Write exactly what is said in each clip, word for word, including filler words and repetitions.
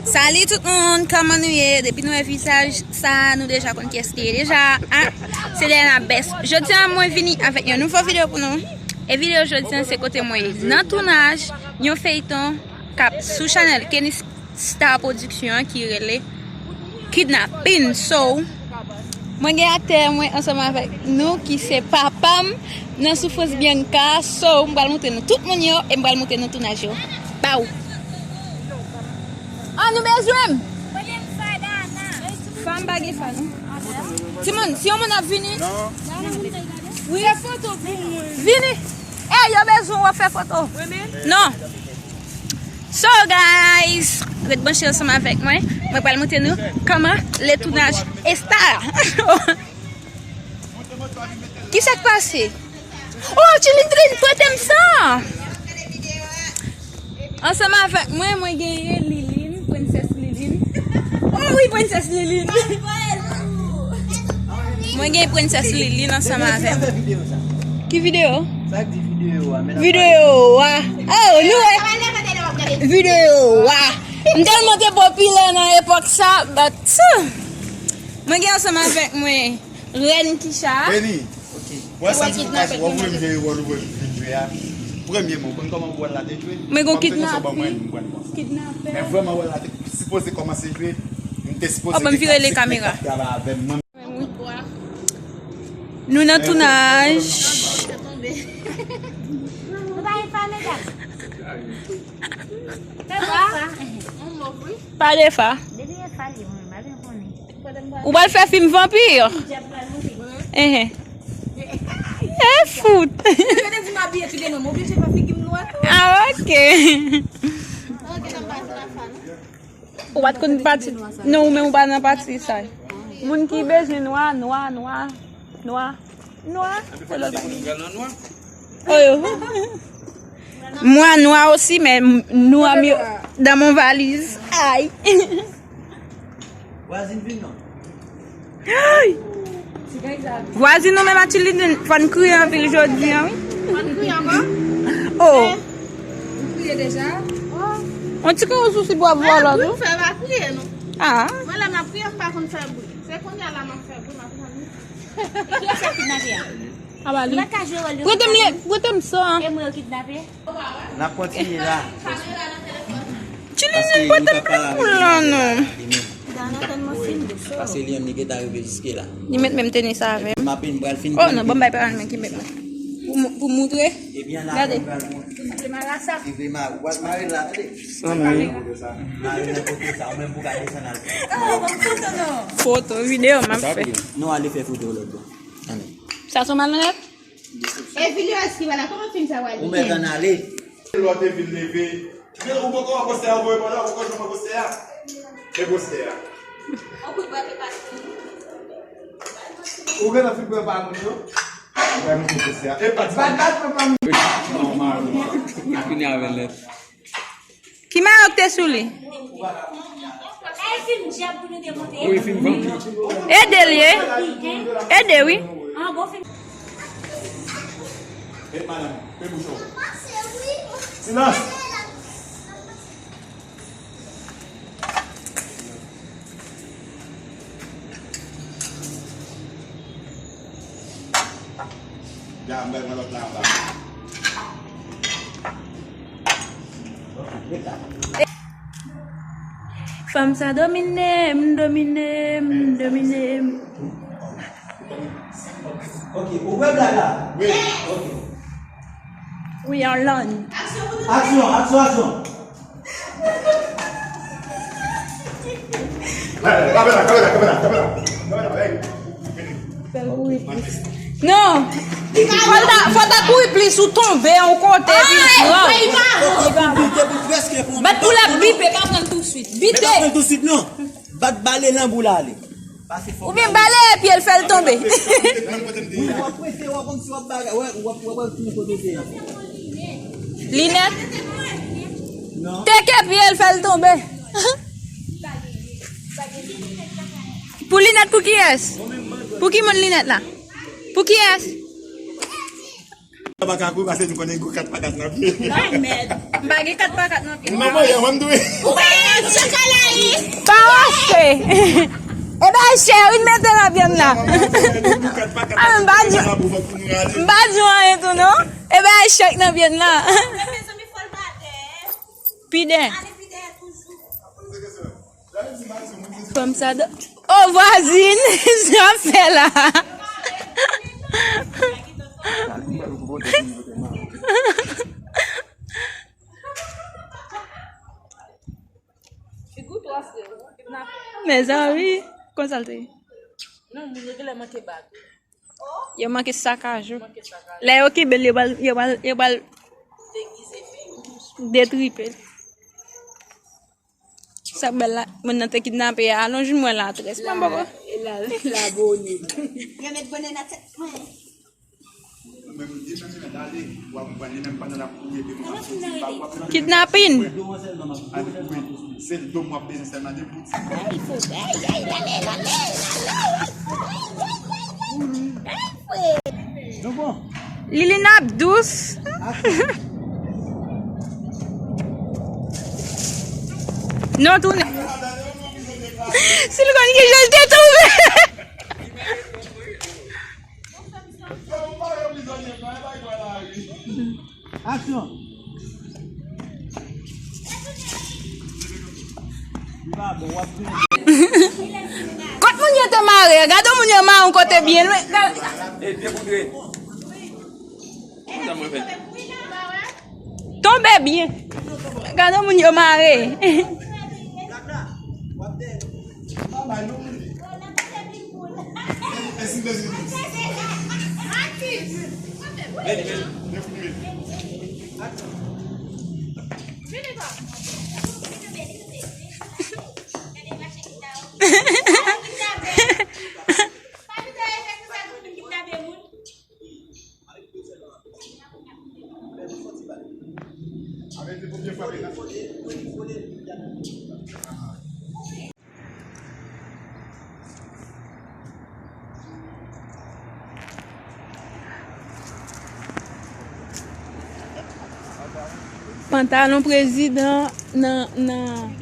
Salut tout moun, kòman nou ye? Depi nou wè vizaj sa, nou deja konn kiyès ki ye deja. Ah, se Dayana Best. Jodi a, mwen vini avèk yon nouvo videyo pou nou. E videyo jodi a, se kote mwen nan tounaj yon feyton k ap sou chanèl Kenny Star Production ki rele Kidnapin. So, mwen gen aktè mwen ansanm avèk nou ki se papa m nan Soufrans Bianca. So, m pral montre nou tout moun yo e m pral montre nou tounaj yo. Baw! Ah, nou bezwen m? Fanm pa gen fanm. Timoun, si yon moun ap vini. Wi. Vini. Ey, yo bezwen w ap fè foto. Non. So, guys, ret branche ansanm avèk mwen. Mwen pral montre nou kòman le tounaj esta. Kisa k pase? Oh, Chilindrine, prete m sa! Ansanm avèk mwen, mwen genyen Liline, Prensès Liline. Oh wi, Prensès Liline. Mwen gen Prensès Liline ansanm avè m. Ki videyo? Videyo a. Oh, nou wè. Videyo a. M tèlman te popilè nan epòk sa, but, mwen gen ansanm avèk mwen Rèn Kisha. Beni. Wè sa m di w pase, wè vre m jwe wòl ou vin jwe a. Premye mwen, konn kòman wòl la te jwe? Mwen gon kidnapin. Kidnapè. Men vrèman wòl la te sipoze kòmanse jwe. M te sipoze gen kat sèt nèg k ap travay avè m. Nou nan tounaj. Pa defa. Ou pral fè fim vanpi? Enhen. E fout. Ah, ok. Ou pa t konn pati. Non, ou menm ou pa nan pati sa. Moun ki bezwen nwa, nwa, nwa, nwa. Nwa, se lòt bagay. Oh, yo. Mwen nwa osi, men nwa m yo dans mon valise. Ay. Vwazin vin non. Ay. Vwazin nou menm ak Tilidin, fò n kriye anpil jodi a, wi. Fò n kriye ankò? Oh. Ou kriye deja? On ti kou sou si bwa vòlò tou. Fè pa kriye non. Ah. Mwen lè m ap kriye, m pa konn fè bri. Se kounye a la m ap fè bri, m ap fè bri. Kiyès k ap kidnape a? Aba li. Prete m le, prete m sa. E mwen yo kidnape? N ap kontinye la. Tilidin, prete m plak moun lan non. Paske li menm li gentan rive jiske la. Li met menm tenis avè m. M ap vin pral fin. Oh non, bon, bay pa men ki met mwen. Pou, pou moutre. Gade. Li vle mare sa. Li vle mare. Ou pral mare la, tande. Mare nan kote sa, ou menm pou ka desann al. Foto, videyo, m ap fè. Nou ale fè foto lòt bò. Sa se yon malonèt? E videyo eski wala, kòman fim sa wale? Ou mèt ann ale. Lòt te vin leve. Men ou poko wè postè a, ou voye pa la, ou poko janm wè postè a. E postè a. Ou gentan fin pran pa moun yo. Ou pa montre postè a. E pa di. Bat, bat, papa m. Fini avè l nèt. Ki mayo k te sou li? Ede l ye. Ede wi. Silans. Fanm sa domine m, domine m, domine m. Ok, ou wè blag la? Wi. Ok. We are learn. Aksyon, aksyon, aksyon. Kamera, kamera, kamera, kamera. Kamera, hey. Non. Fò l ta, fò l ta kouri plis ou tonbe yon kote, epi pran. Bat pou l ap bipe, pa pran l tousuit. Bite. Men pa pran l tousuit, non. Bat bale lan boul ale. Oubyen bale pye l fè l tonbe. Wi, w ap prese, w ap kòmsi w ap bagay, w ap, w ap, w ap al tounen kote w te ye. Linèt? Non. Teke pye l fè l tonbe. Pou linèt pou kiyès? Pou ki moun linèt la? Pou kiyès? Sa pa ka kouri, paske nou konnen gen kat pa kat nan pye. Ay, mèd. M pa gen kat pa kat nan pye. Manman, yè, mwen, m dwe. Ou pa chè kalayi. Pa wase. E bay chè, wi, mete nan vyann la. Manman, nou kat pa kat. Ah, m pa di, m pa di anyen tou, non. E bay chè k nan vyann la. Mezanmi, fò l pa atè. Pidè. Ale pidè toujou. Fanm sa do. Oh, vwazin, sa w ap fè la? Mezanmi, konsa l te ye. Non, moun yo genlè manke bag. Yo manke sakaj ou. Lè yo kenbe l, yo pral, yo pral, yo pral detripe l. Sa k bèl la, moun nan te kidnape a, alonj mwen la, tres mwen bòbò. E la, la bone. Yo met bone nan tèt mwen. Kidnapin. Sèl do m w ap bezwen sèlman de pou ti. Ay, fo, ay, ay, lale, lale, lale. Ay, fre. Lilin ap dous. Non, tounen. Si l konn ki jan l te twouve. Aksyon! Kot moun yo te mare? Gade moun yo mare yon kote byen lwen. Tonbe byen. Gade moun yo mare. Pantalon prezidan nan, nan.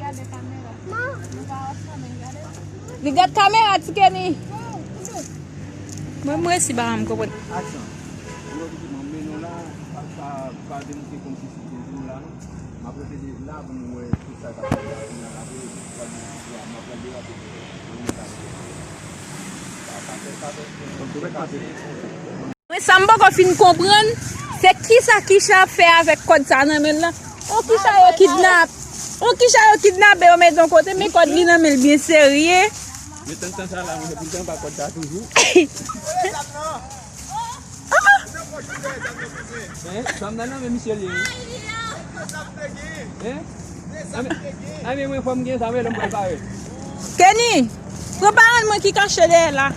Li gad kamera, ti Kenny. Mwen, mwen resi pa janm konprann. Aksyon. Yo ki di mwen, men nou la, pa, pa, pa demontre kòmsi si se nou la, non. M ap rete la pou nou wè tout sa k ap fèt la, kounye a apre, m ap pral derape. Mwen, sa m poko fin konprann, se kisa Kisha ap fè avèk kòd sa nan men l lan. On Kisha yo kidnap, on Kisha yo kidnape, yo mete yon kote, men kòd li nan men l byen serye. Men tann tan sa la, mwen, pou l tann pa kòd sa toujou. Hein? Sa m nan men misye li ye. Hein? Anben, anben, mwen fò m gen sa, men lè m pral pare. Kenny, pran parann mwen ki kache dèyè la.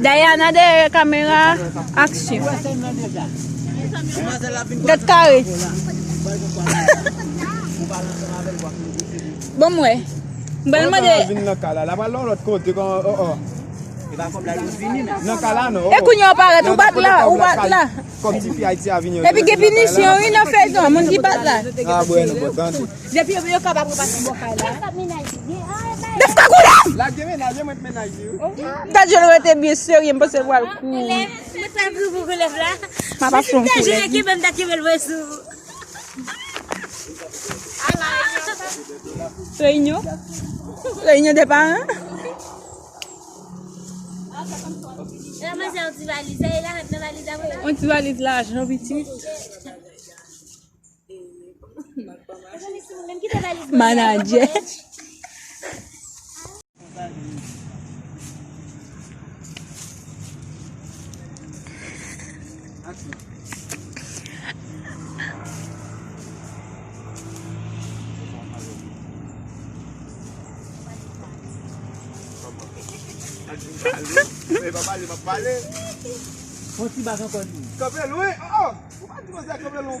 Diana dèyè kamera, aksyon. Tèt kare. Bon, m wè. M pral mande. Vin nan kay la, la pral nan lòt kote, kon, oh, oh. Nan kay la, non. E kounye a w parèt, ou pa t la, ou pa t la. Kòm tifi Ayiti a vini. Epi gen pinisyon, wi, nan feyton an, moun ki pa t la. Ah, bwè, nou bon, tande. Depi yo, yo kapab repase bò kay la. Bèf kagoulè! Lage mennaj, mwen mennaj li, wi. Gad jan l rete byen serye, m panse l pral kouri. Mwen ta kouri pou koulèv la. M ap achte yon koulèv. Mwen ta kenbe l voye sou. Reyinyon? Reyinyon de paran? Yon ti valiz lajan, pitit. Manadjè. Fon ti bak ankò di. Kanpe lwen, oh, oh. Ou pa di konsa, kanpe lwen.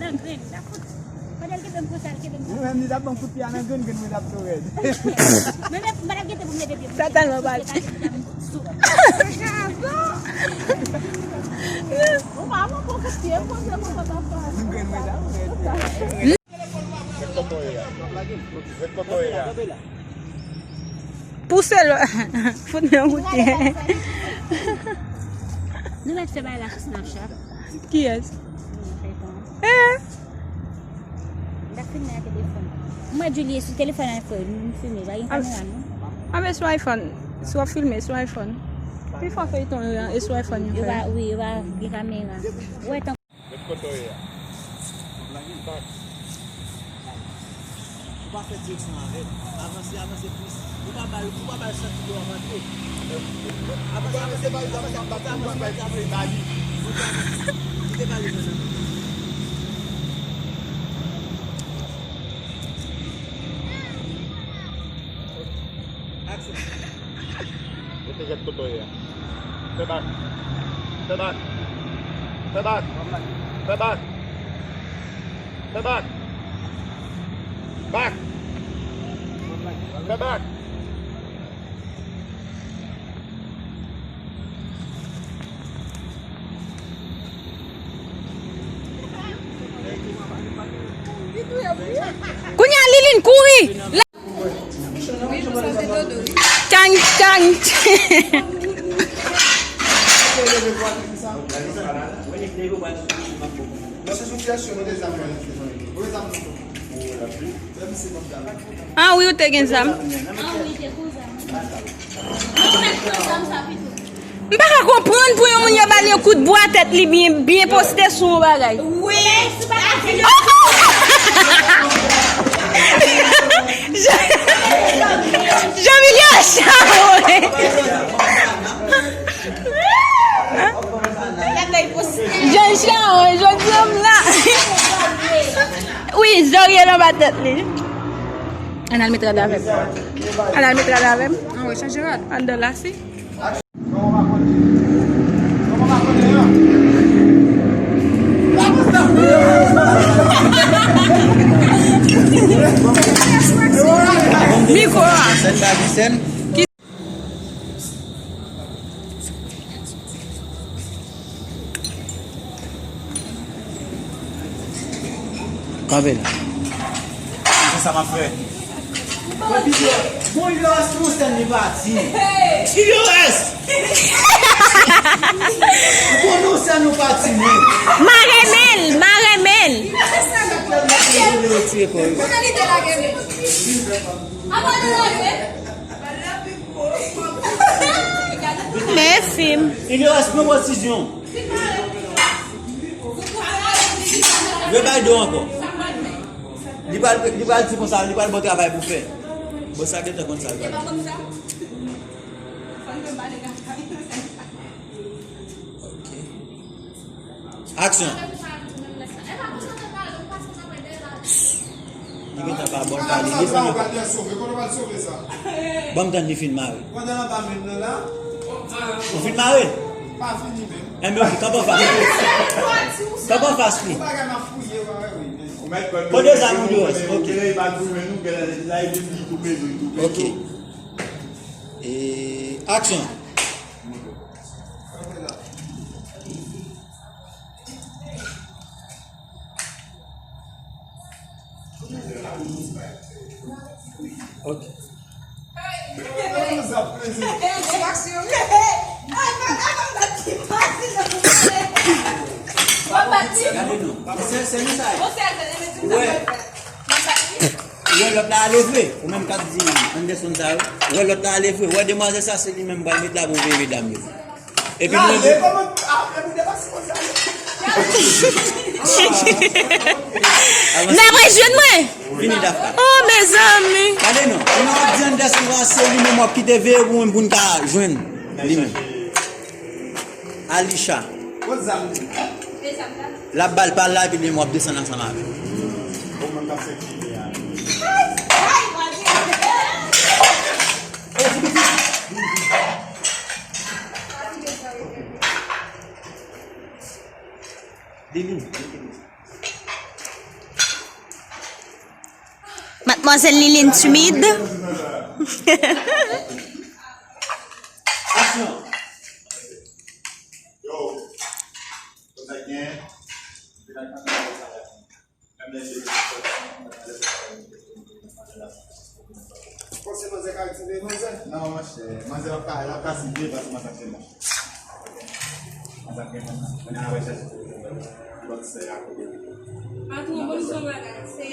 Nan grenn, nan fout. Pandan l kenbe m konsa, l kenbe m konsa. Mwen menm, li t ap ban m kout pye a nan grenn, grenn mwen t ap tou rèd. Mwen menm, m pa t ap gentan pou m leve pye m. Sa tèlman bad. Ou pa bon pou kout pye, m konsa, m konsa, papa. Grenn mwen t ap rèd. Ret kote w ye a. Ret kote w ye a. Pouse l. Fout li yon kout pye. Nou mèt fè bagay la sou Snapchat. Kiyès? Eh? M ta filme ak telefòn. Mwen, Julie, sou telefòn iPhone, m filme, pa gen kamera, non? A, men sou iPhone. Si w ap filme, sou iPhone. Pi fò feyton yo, e sou iPhone yo fè. Yo pa, wi, yo pa gen kamera. Ou wè, tan Ret kote w ye a. Bak. Ou pa fè direksyon avè l. Avanse, avanse plis. Ou pa ba l, ou pa ba l santi ke w ap antre. Avanse, avanse, avanse, avanse, avanse, avanse, avanse. Kite pale, mesye. Aksyon. Rete ret kote w ye a. Fè bak. Fè bak. Fè bak. Fè bak. Fè bak. Bak. Fè bak. Kounye a, Liline, kouri! Tang, tang. Ah wi, ou te gen zam. M pa ka konprann pou yon moun yo ba l yon kout bwa tèt li byen, byen poste sou yon bagay. Wi. Jean-William Charon. Jean Charon, jodi a m la. Wi, Zòrye l anba tèt li. Ann al met rad avè m. Ann al met rad avè m. Ann wè chanje rad. Anndan la si. Mikwo a. Kanpe la. Se sa m ap fè. Bon, Ilores, nou sèn li pati. Ilores! Bon, nou sèn nou pati, men. Mare men l, mare men l. Retire kò yo. Mèsi. Ilores, pran desizyon. Yo bay do ankò. Li pral, li pral di konsa, li pral bon travay pou fè. Bon, sa gentan konn sa, li pral di. Ok. Aksyon. Li gentan pa bon pale, li fè nenpòt. Ban m tann li fin mare. Ou fin mare? Enben, ok, kanpe anfas. Kanpe anfas li. Kote zam ou, Ilores? Ok. Ok. E, aksyon. Ok. Gade non. Se, se nou sa ye. Ou wè, ou wè lòt la ale vre. Ou menm k ap di Anderson sa yo. Ou wè lòt la ale vre. Ou wè demwazèl sa, se li menm pral met la pou veye medam yo. Epi nou menm. N ap rejwenn mwen. Vini, Dafka. Oh, mezanmi. Gade non. Kounye a w ap di Anderson sa, se li menm w ap kite veye pou mwen, pou n ka jwenn li menm. Alisha. L ap ba l pa l la, epi li menm w ap desann ansanm avè l. Liline. Mademoiselle Liline timide. Action. Yo. Panse manzè ka retire manzè? Non, monchè. Manzè ap ka, l ap ka sible, paske manzè ap fè mal. Manzè ap fè mal. Mwen al wè chèche lòt sè a kote li. Patwon, bon, son bagay. Se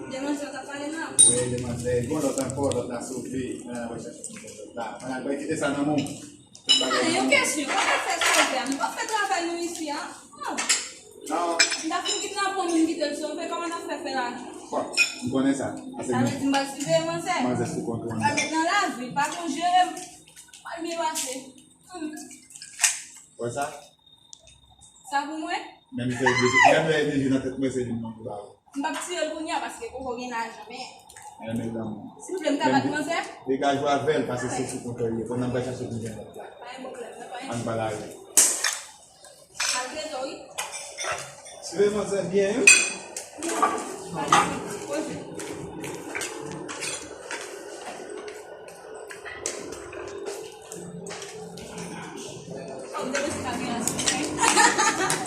de manzè w t ap pale la? Wi, de manzè. Gon lòt ankò, lòt la sove. Mwen al wè chèche lòt la. Mwen al kite sa nan men w. Mande yon kesyon, w ap fè sove a, nou p ap fè travay nou isi a? Oh. Non. M ta fin kite l pou moun kite l sove, kòman n ap fè fè lajan? Bon, m konnen sa. Sa vle di m pral siveye manzè. Manzè sou kont ou. Sa vle nan lavi, pa konn jere m. Mal byen pase. Hmm. Wè sa? Sa pou mwen? Menm lè, menm lè deje nan tèt mwen, se li m nan pou ba ou. M p ap tire l kounye a paske poko gen lajan, men. Men, men, lanmou. Sitou m ta bat manzè? Degaj ou avè l, paske se sou kontwòl li ye. Pandan m pral chache pou jwenn lòt la. Pa gen pwoblèm, nan pa gen. Ann pa lari. Malgre to, wi. Siveye manzè byen, wi. Poze.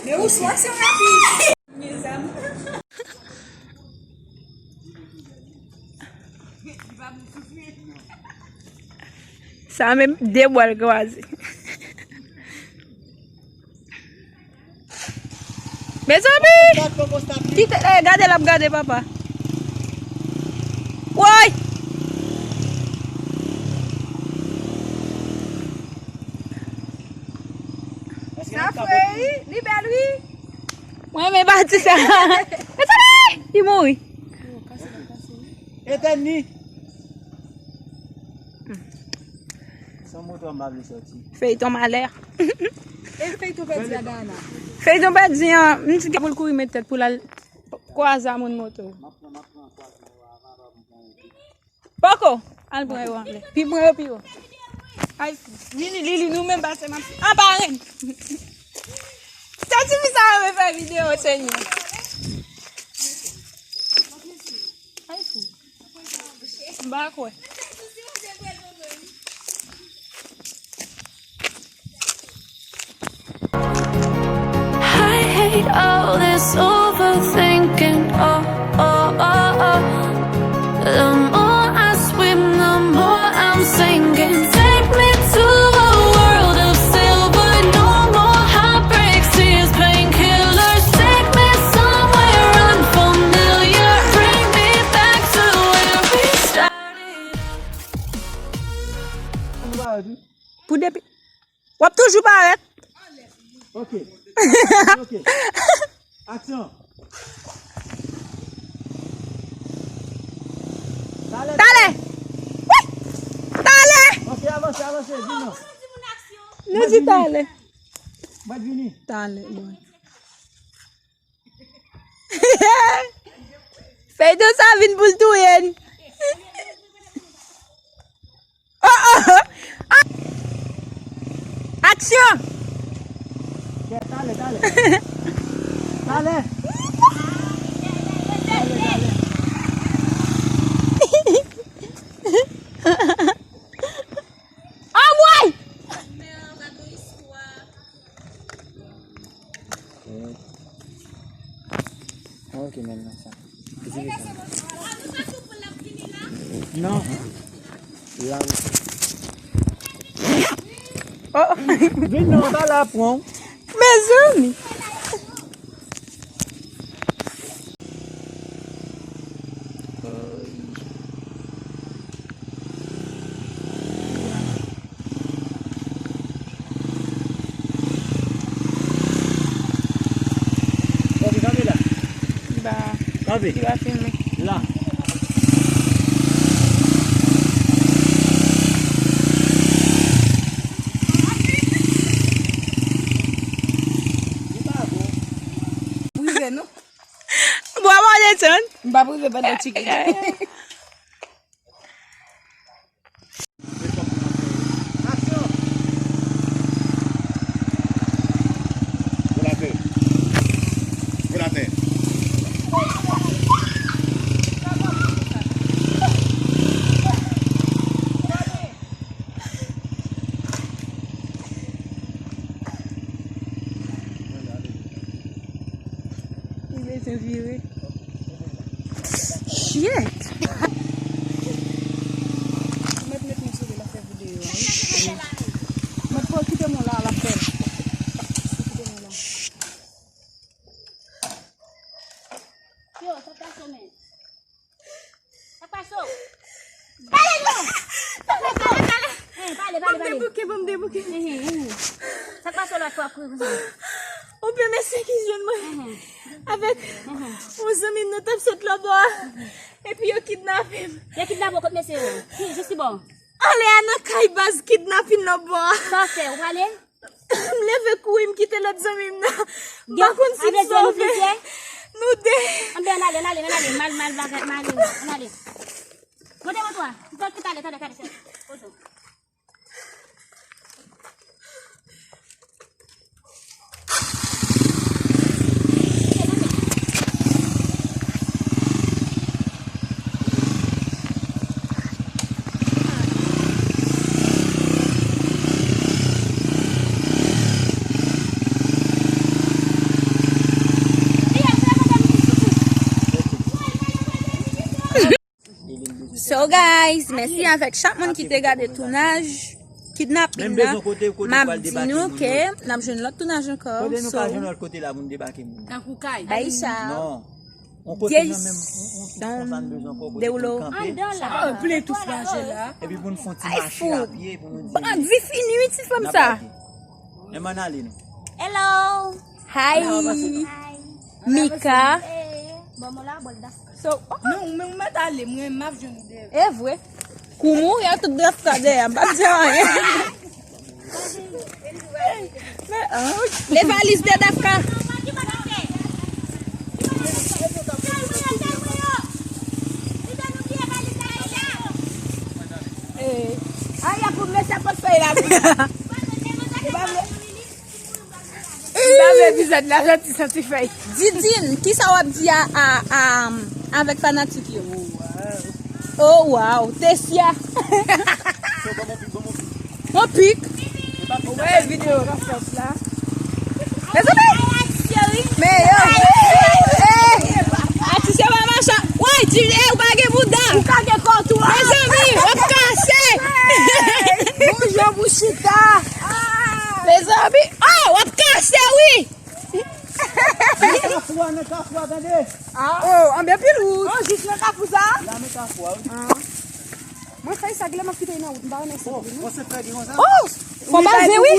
Men ou sou aksyon rapid. Sa menm de bwa l kwaze. Mezanmi! Kite, eh, gade l ap gade papa. Woy! Li bèl, wi. Mwen renmen pati sa. Li mouri. Etèn ni. San moto m pa vle sòti. Feyton malè. E feyton pèdi a Dayana. Feyton pèdi an, m di pou l kouri met tèt pou l al kwaze a moun moto. M ap pran, m ap pran kwaze yo avan, avan pou m pran yo. Poko, al pran yo anlè. Pi pran yo pi wo. Ay, vini, Lili, nou menm pase m ap anba renn. Sa tifi sa renmen fè videyo, Senyè. Ay, fou. M pa kwè. I hate all this overthinking. Oh, oh, oh, oh. The more I swim, the more I'm sinking. Take me to a world of silver. No more heartbreaks, tears, painkillers. Take me somewhere unfamiliar. Bring me back to where we started. Pou depi. W ap toujou parèt. Ok. Ok. Aksyon. Talè. Talè. Wi. Talè. Ok, avanse, avanse. Vin non. Nou di talè. Mwen vini. Talè. Feyton sa vin pou l touye n. Oh, oh, oh. Aksyon! Kè, talè, talè. Talè. Talè, talè. Anmwey! Ok, men nan sa. Non. La. Oh, Vin non, pa la pran. mezanmi. Kanpe, kanpe la. Li ba, Kanpe. Li ba filme. La. Prive non. Bwa mwen desann. M pa prive pandan chicken. Li bezwen vire. Shit! Mèt met mwen sou li, l ap fè videyo a, wi. Mèt pou kite mwen la, l ap fè l. Kite mwen la. Yo, sa pase w, men. Sa pase w. Pale non! Sa pase w. Pale, pale, pale. Ban m debouke, ban m debouke. Sa pase w la, fwa kouri konsa. Yon pye mesye ki jwenn mwen avèk yon zanmi m, nou t ap sot lòbò a. Epi yo kidnape m. Yo kidnape w kot mesye yo? Ki, jis ki bò? Anlè a nan kay baz kidnapin lòbò a. Sa w fè? Ou prale? M leve kouri, m kite lòt zanmi m nan. M pa konn si m sove. Nou de. Anben, ann ale, ann ale, ann ale. Mal, mal bagay, mal, ann ale. Monte moto a. Talè, talè, talè. Foto. So guys, mèsi avèk chak moun ki te gade tounaj kidnapin nan. M ap di nou ke n ap jwenn lòt tounaj ankò. Kote nou ka jwenn lòt kote la pou n debake moun? Tankou kay. Baisha. Non. On kote nan menm, on, on ti konsa n bezwen ankò kote pou n kanpe. Andan la. Anplen tou fraje la. Epi pou n fè on ti mache a pye pou nou di. Bandi fini wi ti fanm sa. Men m ann ale non. Hello. Hi. Hi. Mika. Eh, bon, mwen la, bòl Dafka. So, oh. Non, men ou mèt ale, mwen, m ap jwenn ou deyò. E vre. Kou mouri a tout Dafka dèyè, m p ap di anyen. Men, ah, ok. Le valiz de Dafka. Eh, a, y a pou m met sa pòtfèy la pou sa. Ou pa vle? M pa vle vizaj la santi, santi fèy. Didine, kisa w ap di a, a, a, avèk fanatik yo? Oh, wow. Tesya. Yon pik. Ou wè videyo k ap fèt la? Mezanmi. Men yo. Eh, atis yo pa mache. Woy, di, eh, ou pa gen bouda. Ou ka gen kò tou. Mezanmi, w ap kase. Bonjou, Bouchita. Mezanmi, oh, w ap kase, wi. Nan kafou a, nan kafou a, tande. Ah. Oh, anben pil wout. Oh, jis nan kafou sa? La nan kafou a, wi. Ah. Mwen fè sa, gade m ap kite nan wout, m pa renmen sa. Oh, fò se fè gen konsa? Oh, fò baze, wi.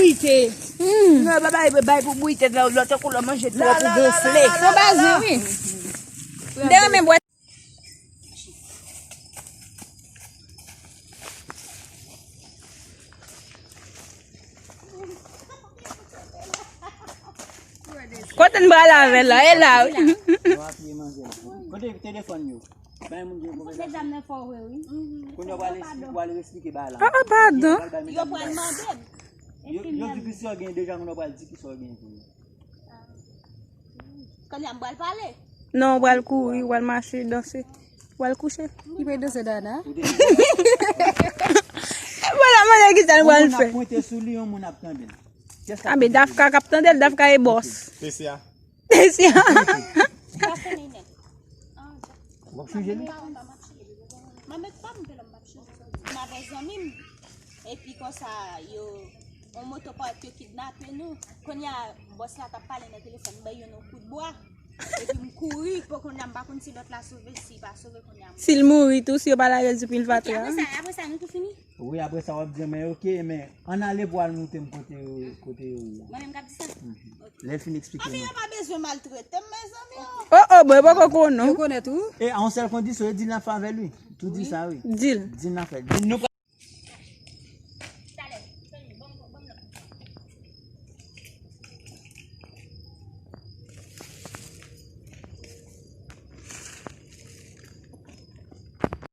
Hmm. Non, pa bay, bay pou bouyi tèt la, lòt kou lò manje twòp ou gonfle. Fò baze, wi. M te renmen bwè. Kote n pral avè l la? E la, wi. Yo apiye manje la. Kote telefòn yo? Bay moun gen konvèsasyon. Kounye a w al esplike, w al esplike bagay la. Ah, ah, padon. Yo pral mande m. Yo, yo di ki sa w gen deja, moun yo pral di ki sa w gen pou yo. Kounye a m pral pale. Non, w pral kouri, w pral mache, danse. W pral kouche. Li pral danse dada. Vwala, mande ki sa l pral fè. Yon moun ap pwente sou li, yon moun ap tande l. Kiyès k ap tande l? A, men Dafka k ap tande l, Dafka e bòs. Tesya. Tesya. W ap chanje li? Mwen met pa m vle m p ap chanje. M avè zanmi m. Epi konsa, yo, yon moto parèt yo kidnape nou. Kounye a, bòs la t ap pale nan telefòn, m bay youn yon kout bwa. Epi m kouri, pou kounye a, m pa konn si lòt la sove, si l pa sove, kounye a, m. Si l mouri tou, si yo pa lage l sou pil fatra. Apre sa, apre sa, nou tou fini? Wi, apre sa, w ap di, men ok, men ann ale pou al moute m kote yo, kote yo ye a. Mwen menm k ap di sa? Mhm. Ok. Lè l fin eksplike nou. Fanmi an pa bezwen maltrete m, mezanmi, oh. Oh, oh, bon, e poko konnen. Yo konnen tou. E a yon sèl kondisyon, yo di n ap fè avè l, wi. Tou di sa, wi. Di l. Di n ap fè. Di nou